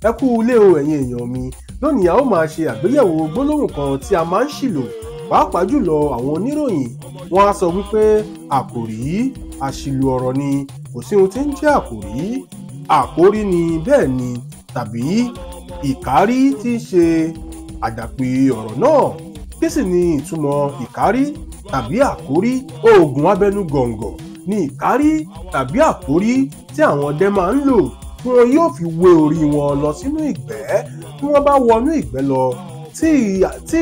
Ẹ kú ilé o, ẹ̀yin èèyàn mi. Lónìí a ó máa ṣe àgbéyẹ̀wò gbólóhùn kan tí a máa ń ṣìlò, pàápàá jùlọ àwọn oníròyìn. Wọ́n á sọ wípé àkòrí àṣìlò ọ̀rọ̀ ni, kò sí ohun tí ń jẹ́ àkòrí. Àkórí ni bẹ́ẹ̀ ni, tàbí ìkárí tí ń ṣe àdàpè ọ̀rọ̀ náà. Kí sì ni ìtumọ̀ ìkárí tàbí àkórí? Oògùn abẹnugọ̀ngọ̀ ni ìkárí tàbí àkórí tí àwọn ọdẹ máa ń lò tí wọn yóò fi wé orí wọn lọ sínú ìgbẹ́. Tí wọ́n bá wọnú ìgbẹ́ lọ, tí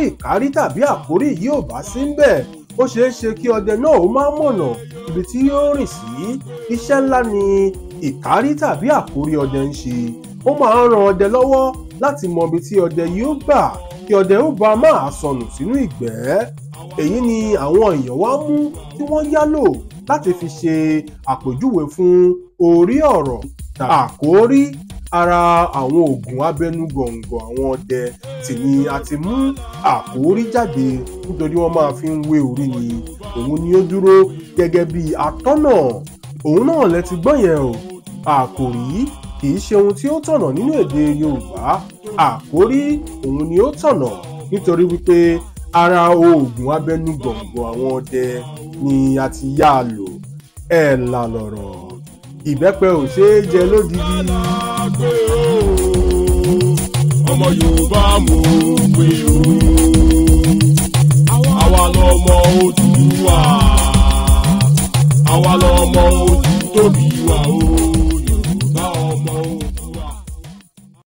ìkárí tàbí àkórí yìí ò bá sí ńbẹ̀, ó ṣeé ṣe kí ọdẹ náà ó má mọ̀nà ibi tí yóò rìn sí. Iṣẹ́ ńlá ni ìkárí tàbí àkórí ọdẹ ń ṣe. Ó máa ń ran ọdẹ lọ́wọ́ láti mọ ibi tí ọdẹ yóò gbà kí ọdẹ ó bá máa sọnù sínú ìgbẹ́. Èyí ni àwọn èèyàn wá mú tí wọ́n yálò láti fi ṣe àpèjúwe fún orí ọ̀rọ̀ tàbí àkórí. Ara àwọn oògùn abẹnugọ̀ngọ̀ àwọn ọdẹ sì ni a ti mú àkórí jáde, nítorí wọ́n máa fi ń wé orí ni. Òun ni ó dúró gẹ́gẹ́ bí atọ́nà. Òun náà lẹ ti gbọ́ yẹn o. Àkòrí kì í ṣe ohun tí ó tọ̀nà nínú èdè Yorùbá. Àkórí òun ni ó tọ̀nà, nítorí wípé ara oògùn abẹnugọ̀ngọ̀ àwọn ọdẹ ni a ti yá a lò. Ẹ̀ là lọ̀rọ̀, ìbẹ́pẹ ò ṣeé jẹ lódidi. Ọmọ Yorùbá mo pè o, àwa lọmọ Odùduwà, àwa lọmọ Odù tóbi.